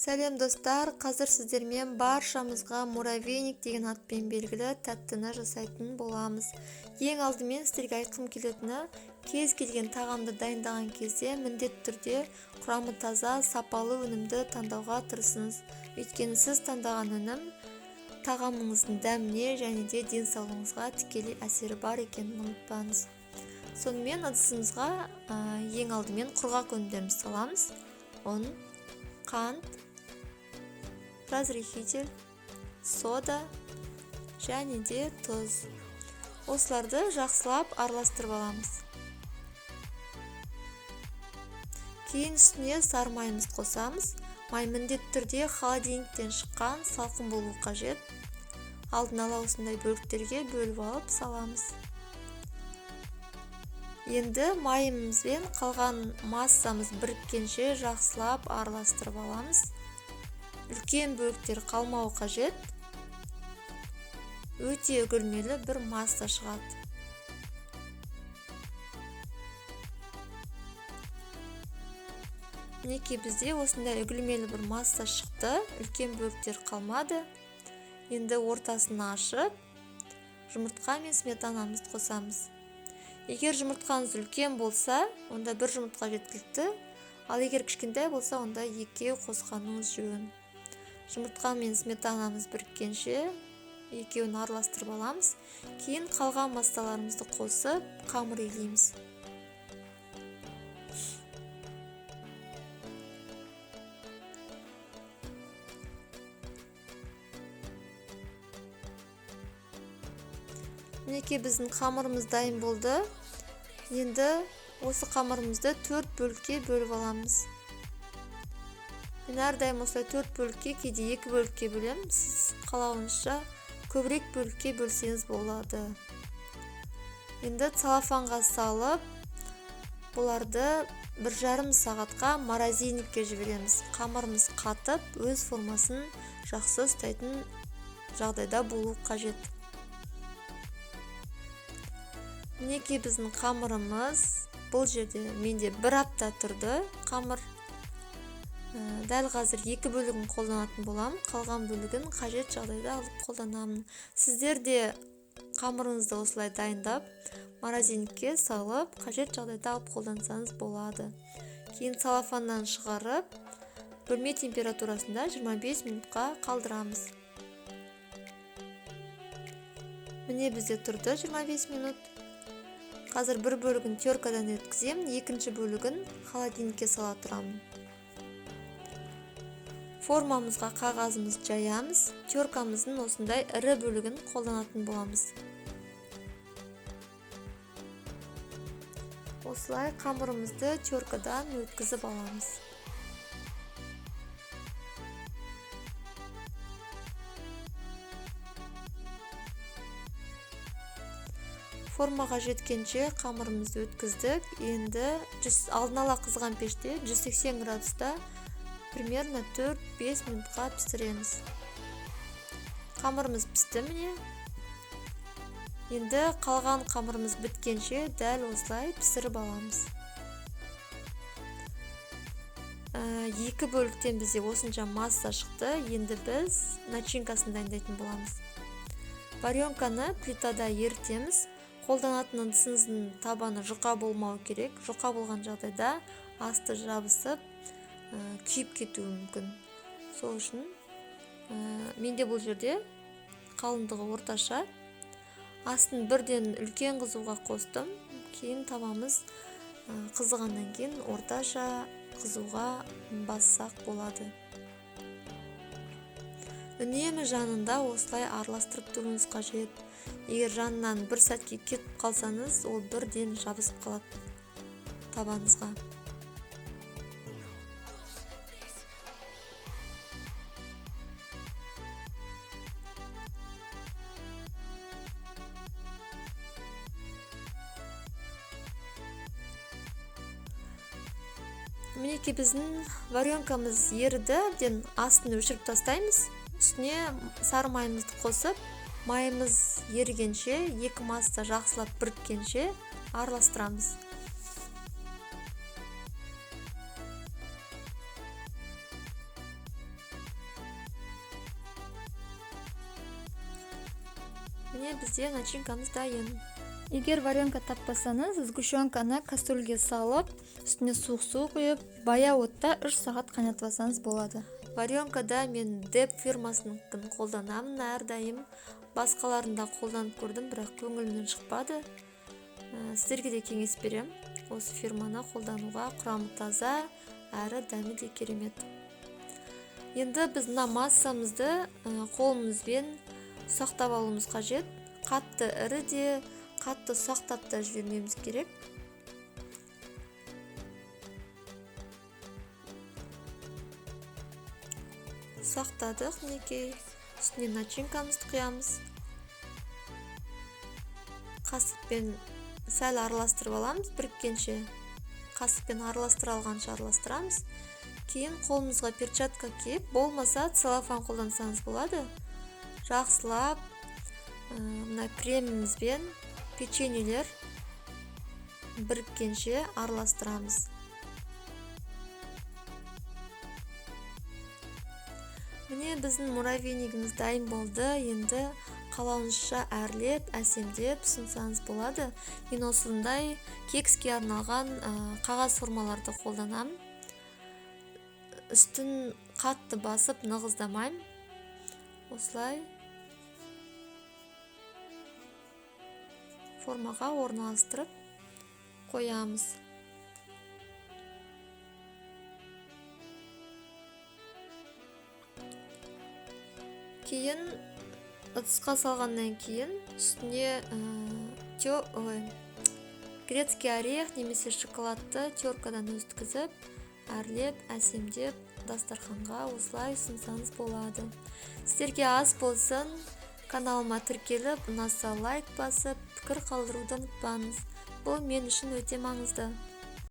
Сәлем, достар! Қазір сіздермен баршамызға муравейник деген атпен белгілі тәттіні жасайтын боламыз. Ең алдымен сіздерге айтқым келетіні, кез келген тағамды дайындаған кезде міндетті түрде құрамы таза, сапалы өнімді таңдауға тырысыңыз. Өйткені сіз таңдаған өнім тағамыңыздың дәміне және де денсаулығыңызға тікелей әсері бар екенін ұмытпаңыз. Сонымен ыдысымызға ең алдымен құрғақ өнімдерімізді саламыз. Ұн, қант, разрыхитель, сода және де тұз. Осыларды жақсылап араластырып аламыз. Кейін үстіне сары майымызды қосамыз. Май міндетті түрде холодильниктен шыққан салқын болуы қажет. Алдын ала осындай бөліктерге бөліп алып саламыз. Енді майымызбен қалған массамыз біріккенше жақсылап араластырып аламыз. Үлкен бөліктер қалмауы қажет. Өте үгілмелі бір масса шығады. Мінекей бізде осындай үгілмелі бір масса шықты. Үлкен бөліктер қалмады. Енді ортасын ашып, жұмыртқа мен сметанамызды қосамыз. Егер жұмыртқаңыз үлкен болса, онда бір жұмыртқа жеткілікті. Ал егер кішкентай болса, онда екеу қосқаныңыз жөн. Жұмыртқа мен сметанамыз біріккенше екеуін араластырып аламыз. Кейін қалған массаларымызды қосып, қамыр илейміз. Мінекей біздің қамырымыз дайын болды. Енді осы қамырымызды 4 бөлікке бөліп аламыз. Мен әрдайым осылай 4 бөлікке, кейде 2 бөлікке бөлемін. Сіз қалауыңызша көбірек бөлікке бөлсеңіз болады. Енді целлофанға салып, бұларды 1,5 сағатқа морозильникке жібереміз. Қамырымыз қатып, өз формасын жақсы ұстайтын жағдайда болу қажет. Мінекей біздің қамырымыз бұл жерде менде бір апта тұрды қамыр. Дәл қазір 2 бөлігін қолданатын боламын, қалған бөлігін қажет жағдайда алып қолданамын. Сіздер де қамырыңызды осылай дайындап, морозильникке салып, қажет жағдайда алып қолдансаңыз болады. Кейін целлофаннан шығарып, бөлме температурасында 25 минутқа қалдырамыз. Міне бізде тұрды 25 минут. Қазір бір бөлігін теркадан өткіземін, екінші бөлігін холодильникке сала тұрамын. Формамызға қағазымызды жаямыз. Теркамыздың осындай ірі бөлігін қолданатын боламыз. Осылай қамырымызды теркадан өткізіп аламыз. Формаға жеткенше қамырымызды өткіздік. Енді алдын ала қызған пеште 180 градуста примерно 4-5 минутқа пісіреміз. Қамырымыз пісті міне. Енді қалған қамырымыз біткенше дәл осылай пісіріп аламыз. 2 бөліктен бізде осынша масса шықты. Енді біз начинкасын дайындайтын боламыз. Варенканы плитада ерітеміз. Қолданатын ыдысыңыздың табаны жұқа болмау керек. Жұқа болған жағдайда асты жабысып, күйіп кетуі мүмкін. Сол үшін менде бұл жерде қалыңдығы орташа. Астын бірден үлкен қызуға қостым. Кейін табамыз қызығаннан кейін орташа қызуға бассақ болады. Үнемі жанында осылай араластырып тұруыңыз қажет. Егер жанынан бір сәтке кетіп қалсаңыз, ол бірден жабысып қалады табаныңызға. Мінекей біздің варенкамыз еріді, әбден астын өшіріп тастаймыз. Үстіне сары майымызды қосып, майымыз ерігенше, екі масса жақсылап біріккенше араластырамыз. Міне, бізде начинкамыз дайын. Егер варенка таппасаңыз, сгущенканы кастрюльге салып, үстіне суық су құйып, баяу отта 3 сағат қайнатып алсаңыз болады. Варенкада мен Деп фирмасыныкін қолданамын әрдайым. Басқаларын да қолданып көрдім, бірақ көңілімнен шықпады. Сіздерге де кеңес берем осы фирманы қолдануға. Құрамы таза, әрі дәмі де керемет. Енді біз мына массамызды қолымызбен ұсақтап алуымыз қажет. Қатты ірі де, қатты ұсақтап та жібермеуіміз керек. Ұсақтадық, мінекей. Үстіне начинкамызды құямыз. Қасықпен сәл араластырып аламыз біріккенше. Қасықпен араластыра алғанша араластырамыз. Кейін қолымызға перчатка киіп, болмаса целлофан қолдансаңыз болады. Жақсылап мына кремімізбен печеньелер біріккенше араластырамыз. Міне, біздің муравейнигіміз дайын болды. Енді қалауыңызша әрлеп, әсемдеп ұсынсаңыз болады. Мен осындай кекске арналған қағаз формаларды қолданамын. Үстін қатты басып нығыздамаймын. Осылай формаға орналастырып қоямыз. Кейін ыдысқа салғаннан кейін үстіне грецкий орех немесе шоколадты теркадан өткізіп, әрлеп, әсемдеп дастарханға осылай ұсынсаңыз болады. Сіздерге ас болсын. Каналыма тіркеліп, ұнаса лайк басып, пікір қалдыруды ұмытпаңыз. Бұл мен үшін өте маңызды.